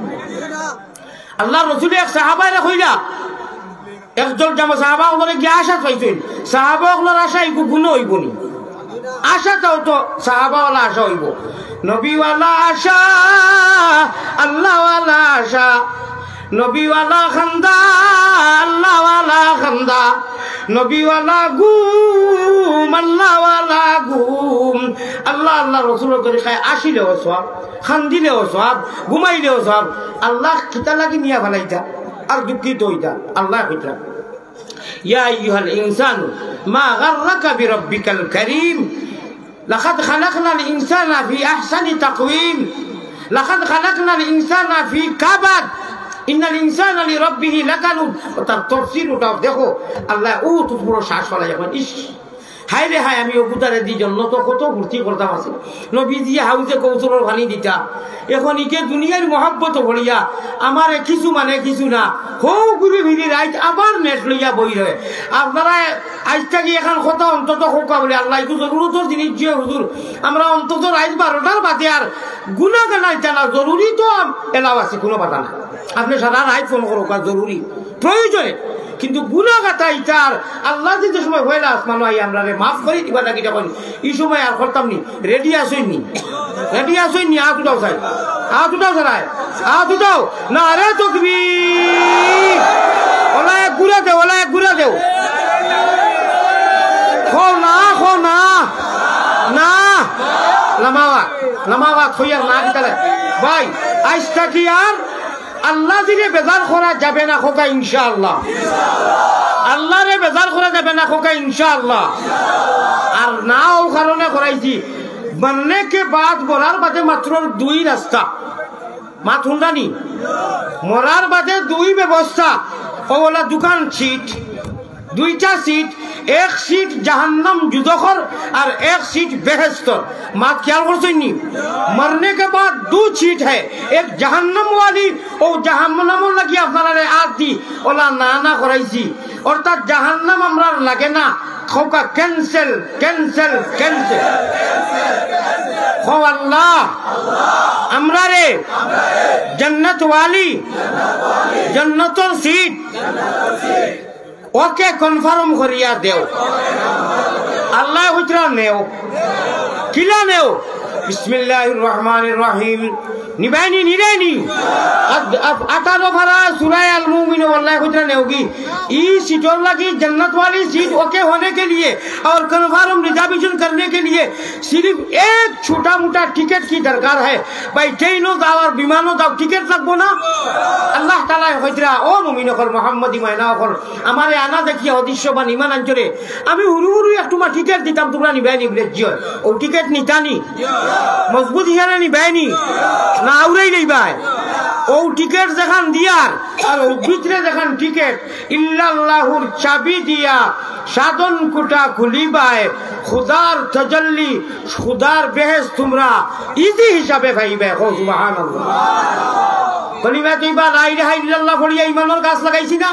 আল্লার রসুলে এক সাহাবায়রে কইরা, একজন জামা সাহাবা অকলরে গিয়া আশা পাইছইন। সাহাবা অকলর আশা ইগু গুনা অইবো নি? আশাটাও তো সাহাবাওয়ালা আশা অইবো। নবীওয়ালা আশা, আল্লাহওয়ালা আশা, নবীওয়ালা খান্দা, আল্লাহওয়ালা খান্দা, নবীওয়ালা ঘুম, আল্লাহওয়ালা ঘুম। আল্লাহ, আল্লাহ রসুলর তরিকায় আসিলেও সওয়াব, খান্দিলেও সওয়াব, ঘুমাইলেও সওয়াব। আল্লাহ কিতা লাগি নিয়া ফালাইতা আর দুঃখিত অইতা? আল্লায় কইতা, "ইয়া আইয়ুহাল ইনসানু মা গাররাকা বিরাব্বিকাল কারীম।" লাকাদ খালাকনাল ইনসানা ফি আহসানি তাকওয়িম। লাকাদ খালাকনাল ইনসানা ফি কাবাদ। ইন্নাল ইনসানা লিরাব্বিহি লাকানুদ। অউ তার তফসির অটা দেখো, আল্লায় অউ তো পুরো শ্বাস ফালাই অখন, ইশ, হায় রে হায়, আমি অগুতারে দি জন্নতো কত ফুর্তি করতাম আছে। নবীজিয়ে হাউজে কৌসরর পানি দিতা। অখন ইগে দুনিয়ার মহব্বতো পড়িয়া আমারে কিছু মানে কিছু না, হউ ঘুরি ফিরি রাইত আবার নেট লইয়া বই রয়। আপনারা আইজ থাকি এখান কথা অন্তত কউক্কা বুলে, আল্লাহ, ইগু জরুরতর জিনিস যে হুজুর, আমরা অন্তত রাইত বারোটার বাদে আর গুনা গানা ইতা না, জরুরি তো এলাও আছে, কুনু বাধা না। আপনে সারা রাইত ফোন করউক্কা, জরুরি, প্রয়োজনে, কিন্তু গুনা গাতা ইতা আর আল্লায় যে সময় পয়লা আসমানো আইয়া আমরারে মাফ করি দিবা লাগি তখন, ই সময় আর করতাম নি। রেডি আছইন নি? রেডি আছইন নি? আত উঠাও চাই, আত উঠাও চাই, আত উঠাও। নারে তকবীর। অলা এক গুড়া দেও, অলা এক গুড়া দেও। কও না, কও না। না। লামাওয়াত, লামাওয়াত কইয়ার না কিতালে। ভাই, আইজ থাকি আর আল্লাহজিরে বেজার করা যাবে না, কউক্কা ইনশাআল্লাহ। আল্লাহরে বেজার করা যাবে না, কউক্কা ইনশাআল্লাহ। আর না অউ কারণে করাইছি, মরনে কে বাদ, মরার বাদে মাত্র দুই রাস্তা। মাত হুনরানি? মরার বাদে দুই ব্যবস্থা। অউ অইলা দুখান সিট, দুইটা সিট, এক সিট জাহান্নাম দুজখর আর এক সিট বেহেস্তর। মাত খিয়াল করছইন নি? মরনে কে বাদ দু সিট হ্যায়, এক জাহান্নাম ওয়ালি, অউ জাহান্নামর লাগি আপনারারে আত দি অলা না না করাইছি, অর্থাৎ জাহান্নাম আমরার লাগে না। কউক্কা cancel, cancel, cancel। কও আল্লাহ, আমরারে জান্নাত ওয়ালি, জান্নাতর সিট, OK confirm করিয়া দেও। আল্লায় কইতরা নেও। কিলা নেও? বিসমিল্লাহির রহমানির রহিম। নিবায়নি, নিরায়নি। আদ-, আ-, আঠারো পারা সূরা আল মুমিন, আল্লায় কইতরা নেওগি। ই সিটর লাগি জান্নাত ওয়ালি সিট OK होने के लिए और confirm reservation करने के लिए सिर्फ एक छोटा मोटा टिकट की दरकार है। ভাই, ট্রেইনো যাও আর বিমানো যাও, টিকট লাগবো না? আল্লাহ তাআলায় কইতরা, ও মুমিন অকল, মোহাম্মদী ময়না অকল, আমারে আনা দেখিয়া অদৃশ্যমান ইমান আনছরে, আমি হুরু হুরু এক টুমা টিকট দিতাম, তুমরা নিবায়নি বুলে? জি অয়। অউ টিকট নিতানি? মজবুত হিসাবে নিবায়নি? না আউরাই লইবায়? অউ টিকট যেখান দিয়ার, আর অউ ভিতরে যেখান টিকট, ইল্লাল্লাহুর চাবি দিয়া সাধন কুটা খুলিবায়, খুদার তজল্লি, খুদার বেহেশত তুমরা ইজি হিসাবে পাইবায়। কও সুবহানাল্লাহ। কলিমা তৈবা লা ইলাহা ইল্লাল্লাহ পড়িয়া ইমানর গাছ লাগাইছি না?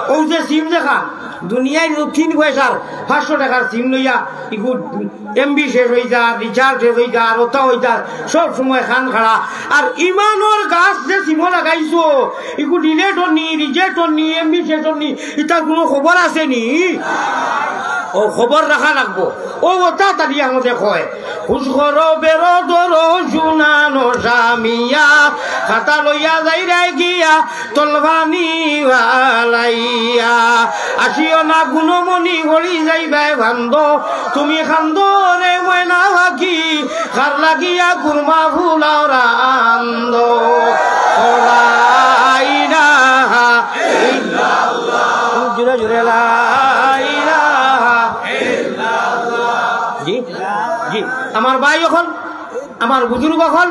অউ যে সিম যেখান, দুনিয়ার তিন পয়সার পাঁচশো টেকার সিম লইয়া ইগু এমবি শেষ অইযার, রিচার্জ শেষ অইযার, অতা অইযার, সব সময় খান খাড়া। আর ইমানর গাছ যে সিমো লাগাইছো, ইগু ডিলেট অর নি, রিজেক্ট অর নি, এমবি শেষ অর নি, ইতার কুনু খবর আছে নি? অউ খবর রাখা লাগবো। অউ অতা তারিয়া মধ্যে কয়, হুশ করো বেরো ধরো শুনানো সামিয়া, খাতা লইয়া যাইরায় গিয়া তলবানি বালাইয়া। আসিও না গুণমণি হরি যাইবায় ভান্দ, তুমি খান্দো রে ময়না পাখি, কার লাগিয়া কুরমা ফুলাও রান্দো। লা ইলাহা ইল্লাল্লাহ। জুরে জুরে লা ইলাহা ইল্লাল্লাহ। জি, জি। আমার ভাই অকল, আমার বুজুর্গ অকল,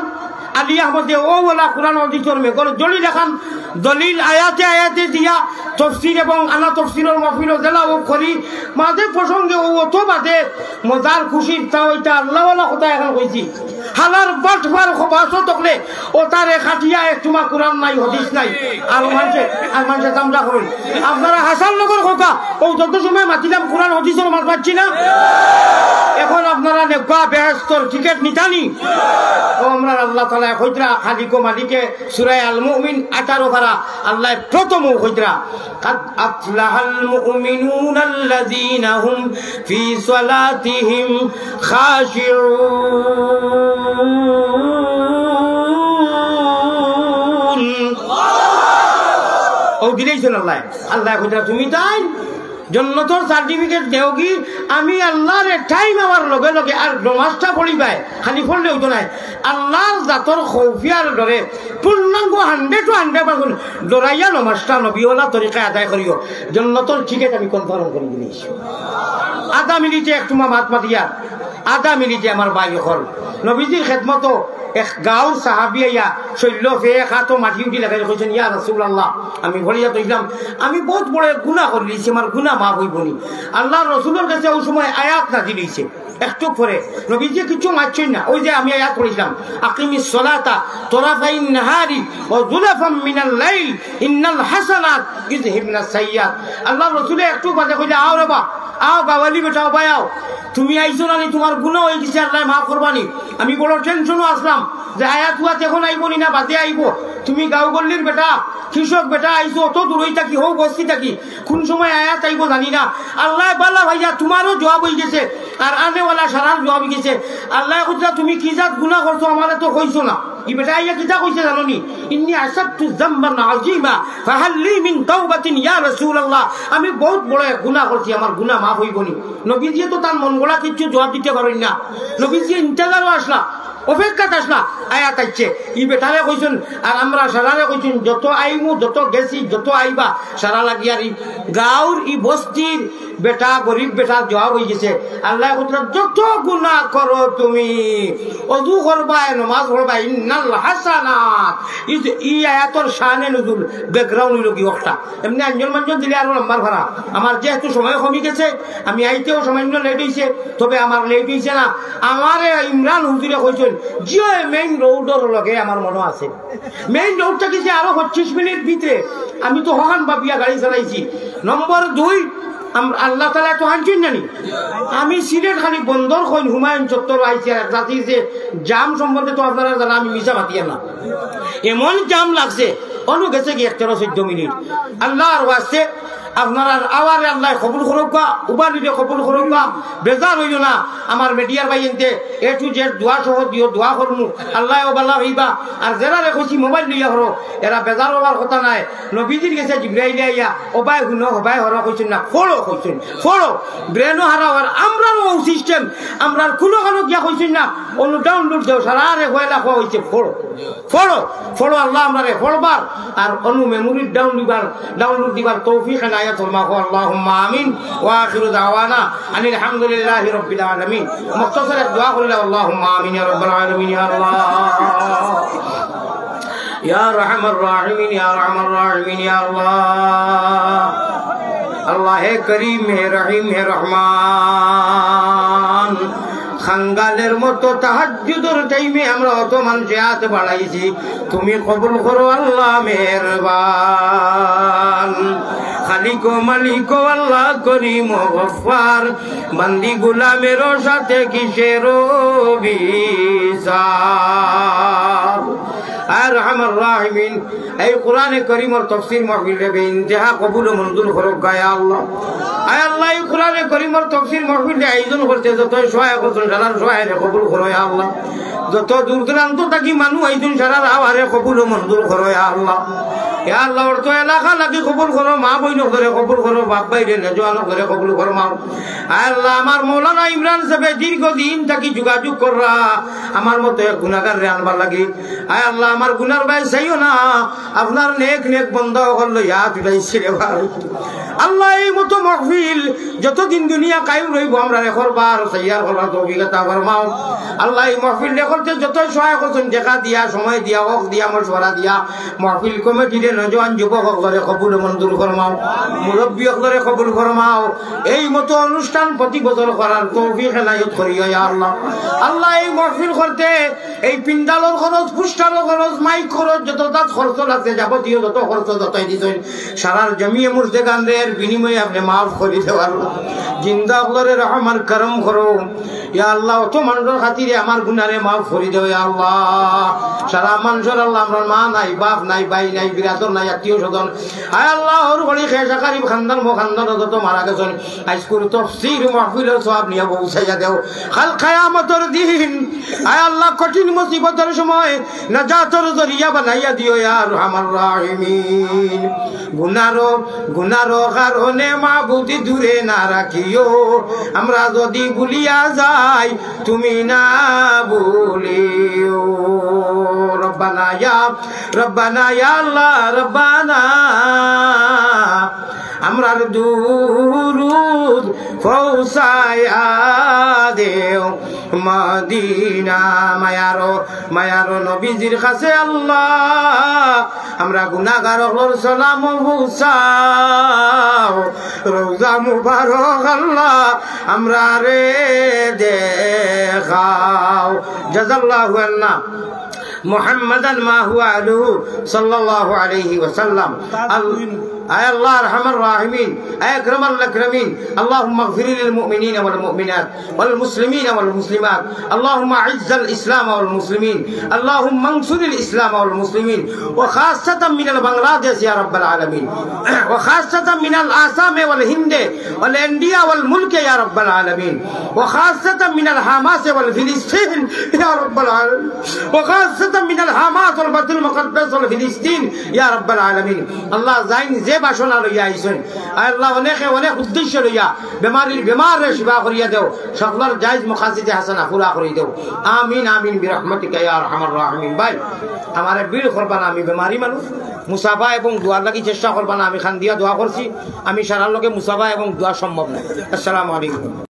আলী আহমদে অউ অলা কুরআন হাদিসর মেঘর জলিল লাখান দলিল আয়াতে আয়াতে দিয়া তফসির এবং আনা তফসিরর মাহফিলো জেলা অউ করি, মাঝে প্রসঙ্গে অউ অত বাদে মজার খুশির তা অইতা আল্লাহওয়ালা কথা এখান কইছি। হালার বাটপার খবাসত অকলে অতারে কাটিয়া এক টুমা কুরআন নাই, হাদিস নাই। আর মানষে, আর মানষে তামজা করইন। আপনারা হাসান নগর কউক্কা, অউ যত সময় মাতিলাম কুরআন হাদিসর মাত মাতছি না? এখন আপনারা নেউক্কা বেহেশতর টিকট নিতানি? অউ আমরার আল্লাহ তাআলায় কইতরা, খালিকো মালিকে, সূরা আল মুমিন আঠারো পারা, আল্লায় প্রথমউ কইতরা, قد أفلح المؤمنون الذين هم في صلاتهم خاشعون। অউ দিলাইছইন আল্লায়। আল্লায় কইতরা, তুমি তাইন জন্নতর সার্টিফিকেট দেওগি, আমি আল্লাহরে টাইম আওয়ার লগে লগে আর নমাজটা পড়িবায়, খালি পড়লে অইতো নায়। আল্লাহর জাতর খৌফিয়ার ডরে পূর্ণাঙ্গ hundred to hundred percent ডরাইয়া নমাজটা নবীওয়ালা তরিকায় আদায় করিও, জন্নতর টিকেট আমি কনফার্ম করি দিলাইছি। আধা মিনিটে এক টুমা মাত মাতিয়া, আধা মিনিটে আমার ভাই অকল, নবীজির খেদমতো এক গাঁওর সাহাবি আইয়া শৈল্য ফে এক হাতো মাটি উঠি লাগাই কইছইন, "ইয়া রাসূলুল্লাহ, আমি বলিয়া তইলাম, আমি বউত বড় এক গুনাহ করিলিছি, আমার গুনাহ মাফ অইবো নি?" আল্লাহর রসুলর গেছে অউ সময় আয়াত নাজিল অইছে। একটু পরে নবীজি কিচ্ছু মাতছইন না, অউ যে আমি আয়াত পড়ছিলাম, "আকিমিস সালাতা তরাফাইন নাহারি ওয়া যুলাফাম মিনাল লাইল, ইন্নাল হাসানাত ইউযহিবনাস সাইয়্যাত।" আল্লাহর রসুলে একটু বাদে কইলা, "আও রে বা, আও গাওয়ালি বেটা, ও ভাই আও, তুমি আইছো না নি, তুমার গুনাহ অইগেছে, আল্লায় মাফ করবা নি।" আমি বড় টেনশনো আছলাম যে আয়াত উয়াত এখন আইবো নি না বাদে আইবো। তুমি গাঁও গল্লির বেটা, কৃষক বেটা, আইছো অত দূরই থাকি, হউ বস্তি থাকি, কুন সময় আয়াত আইবো জানি না। আল্লায় বালা ভাইয়া তুমারও জবাব অইগেছে, আর আনেওয়ালা সারার জবাব অইগেছে। আল্লায় কইতরা, "তুমি কি জাত গুনাহ করছো, আমারে তো কইছো না।" ই বেটা আইয়া কিতা কইছে জানো নি? إني عصيت ذنبا عظيما فهل لي من توبة يا رسول الله। আমি বউত বড় এক গুনা করছি, আমার গুনা মাফ অইবো নি? নবীজিয়ে তো তান মন গড়া কিচ্ছু জবাব দিতা পারইন না। নবীজিয়ে ইন্তেজারো আছলা, অপেক্ষাত আছলা, আয়াত আইছে। ই বেটারে কইছইন, আর আমরা সারারে কইছইন, যত আইমু, যত গেছি, যত আইবা, সারা লাগিয়ার ই গাউর, ই বস্তির বেটা, গরিব বেটার জবাব অইগেছে। আল্লায় কইরা, যত গুনা করো তুমি, অজু করবায়, নমাজ পড়বায়, ইন্নাল হাসানাত। ই যে, ই আয়াতর শানে নুজুল, background অইলো গি অখটা। এমনে আঞ্জল মাঞ্জল দিলে আরো লম্বার ফারা। আমার যেহেতু সময় কমি গেছে, আমি আইতেও সামান্য late অইছে, তবে আমার late অইছে না। আমারে ইমরান হুজুরে কইছইন, জিও, main road-র লগে আমার মনো আছে। Main road থাকি যে আরো পঁচিশ মিনিট ভিতরে, আমি তো হখান ভাবিয়া গাড়ি চালাইছি। নম্বর দুই, আম-, আল্লাহ তাআলায় তো আনছইন না নি। আমি সিলেট খালি বন্দর কইন হুমায়ুন চত্বর আইছি, আর এক জাতি যে jam সম্বন্ধে তো আপনারা জানা, আমি মিছা মাতিয়ার না। এমন jam লাগছে, অনু গেছে কি এক তেরো চৌদ্দ মিনিট। আল্লাহর ওয়াস্তে আপনারার আওয়ারে আল্লায় কবুল করউক্কা, উবানিরে কবুল করউক্কা, বেজার অইও না। আমার media-র ভাইয়াইন্তে A to Z দোয়া সহ দিও, দোয়া করমু, আল্লায় অউ বালা অইবা। আর যেরারে কইছি mobile লইয়া করো, এরা বেজার অওয়ার কথা নায়। নবীজির গেছে জিব্রাইলে আইয়া, "অবায় হুনো, হবায় হরো" কইছইন না, "ফড়ো" কইছইন, "ফড়ো।" Brain-ও হারাও, আর আমরারও অউ system, আমরার কুনু কানো গিয়া কইছইন না, "অনু download দেও, সারারে পয়লা কওয়া অইছে, ফড়ো।" ফড়ো, ফড়ো, আল্লায় আমরারে ফড়বার আর অনু memory down দিবার, download দিবার তৌফিক এনায়েত ফরমাও, আল্লাহুম্মা আমিন। ওয়া আখিরু দাওয়ানা আনিল হামদুলিল্লাহি রাব্বিল আলামিন। মুখতাসর এক দোয়া করিলা, আল্লাহুম্মা আমিন ইয়া রাব্বাল আলামিন, ইয়া আল্লাহ। ইয়া আরহামার রাহিমিন, ইয়া আরহামার রাহিমিন, ইয়া আল্লাহ। আল্লাহ হে করিম, হে রহিম, হে রহমান, খাঙ্গালের মতো তাহাজ্জুদর time-এ আমরা অত মানষে আত বাড়াইছি, তুমি কবুল করো আল্লাহ মেহেরবান। খালিক ও মালিক ও আল্লাহ করিম ও গফফার, বান্দি গুলামেরও সাথে কিসের বিচার? আয় আরহামার রাহিমিন, এই কোরআনে করিমর তফসির মাহফিলরে বেইন্তেহা কবুল ও মঞ্জুর করউক্কা ইয়া আল্লাহ। আয় আল্লাহ, এই কোরআনে করিমর তফসির মাহফিলরে আয়োজন করতে যত সহায় করছইন, সারার সহায়রে কবুল করো ইয়া আল্লাহ। যত দূর দূরান্ত থাকি মানুষ আইছইন, সারার আওয়ারে কবুল ও মঞ্জুর করো ইয়া আল্লাহ। ইয়া আল্লাহ, অত্র এলাকা লাগি কবুল করো, মা বইন অকলরে কবুল করো, বাপ ভাইরে, নওজোয়ান অকলরে কবুল ফরমাও। আয় আল্লাহ, আমার মৌলানা ইমরান সাহেবে দীর্ঘদিন থাকি যোগাযোগ কররা আমার মতো এক গুনাগাররে আনবার লাগি। আয় আল্লাহ, আমার গুনার বায় চাইও না, আপনার নেক নেক বন্দা অকল লইয়া আত উঠাইছি রে ভাই। আল্লাহ, এই মতো মাহফিল যতদিন দুনিয়া কায়েম রইবো, আমরারে করবার, তৈয়ার করবার তৌফিক আতা ফরমাও। আল্লাহ, এই মাহফিলরে করতে যত সহায় করছইন, টেকা দিয়া, সময় দিয়া, অক্ত দিয়া, মশওয়ারা দিয়া, মাহফিল কমিটিরে, নওজোয়ান যুবক অকলরে কবুল ও মঞ্জুর ফরমাও, মুরব্বি অকলরে কবুল ফরমাও। এই মতো অনুষ্ঠান প্রতি বছর করার তৌফিক এনায়েত করিও ইয়া আল্লাহ। আল্লাহ, এই মাহফিল করতে এই পিন্ডালর খরচ, পোস্টারর খরচ, মাইক খরচ, যত জাত খরচ আছে, যাবতীয় যত খরচ যতই দিছইন, সারার জমিয়ে মুর্দেগানরে এর বিনিময়ে আপনে মাফ করি দেও আল্লাহ। জিন্দা অকলরে রহম আর করম করো। ইয়া আল্লাহ, অত মানষর খাতিরে আমার গুনারে মাফ করি দেও ইয়া আল্লাহ। সারা মানষর আল্লাহ, আমরার মা নাই, বাপ নাই, ভাই নাই, বিরাদর নাই, আত্মীয় স্বজন। আয় আল্লাহ, হউর করি খেশ আকারিব খান্দান মো খান্দান যত মারা গেছইন, আইজকুর তফসির মাহফিলর সওয়াব নিয়া পৌঁছাইয়া দেও। কাল কিয়ামতর দিন, আয় আল্লাহ, কঠিন মুসিবতর সময় নাজাতর জরিয়া বানাইয়া দিও ইয়া আরহামার রাহিমিন। গুনারো, গুনারো কারণে মাবুদ দূরে না রাখিও, আমরা যদি ভুলিয়া যাই তুমি না ভুলিও। রব্বানা ইয়া, রব্বানা ইয়া আল্লাহ, রব্বানা। আমরার দুরুদ পৌঁছাইয়া দেও মদিনা। মায়ারো, মায়ারো নবীজির কাছে আল্লাহ, আমরা গুনাগার অকলর সালাম পৌঁছাও। রওজা মুবারক আল্লাহ, আমরারে দেখাও। জাযাল্লাহু আন্না মুহাম্মাদান মা হুয়া আহলুহু সাল্লাল্লাহু আলাইহি ওয়াসাল্লাম। আল-, আয় আল্লাহ আরহামার রাহিমিন, আয় আকরামাল আকরামিন, اللهم اغفر للمؤمنين والمؤمنات والمسلمين والمسلمات، اللهم أعز الإسلام والمسلمين، اللهم انصر الإسلام والمسلمين، وخاصة من البنغلاديش يا رب العالمين، وخاصة من الآسام والهند والإنديا والملك يا رب العالمين، وخاصة من الحماس والفلسطين يا رب العالمين، وخاصة من الحماس والبيت المقدس والفلسطين يا رب العالمين। আল্লাহ, যাইন যে বাসনা লইয়া আইছইন, আয় আল্লাহ, অনেকে অনেক উদ্দেশ্য লইয়া বেমারির বেমাররে শিফা করিয়া দেও, সকলর জায়েজ মকাসিদে হাসানা পুরা করি দেও। আমিন, আমিন, برحمتك يا أرحم الراحمين। ভাই, আমারে ভিড় করবা না, আমি বেমারি মানুষ। মুসাফা এবং দোয়ার লাগি চেষ্টা করবা না, আমি কান্দিয়া দোয়া করছি, আমি সারার লগে মুসাফা এবং দোয়া সম্ভব নায়। আসসালামু আলাইকুম।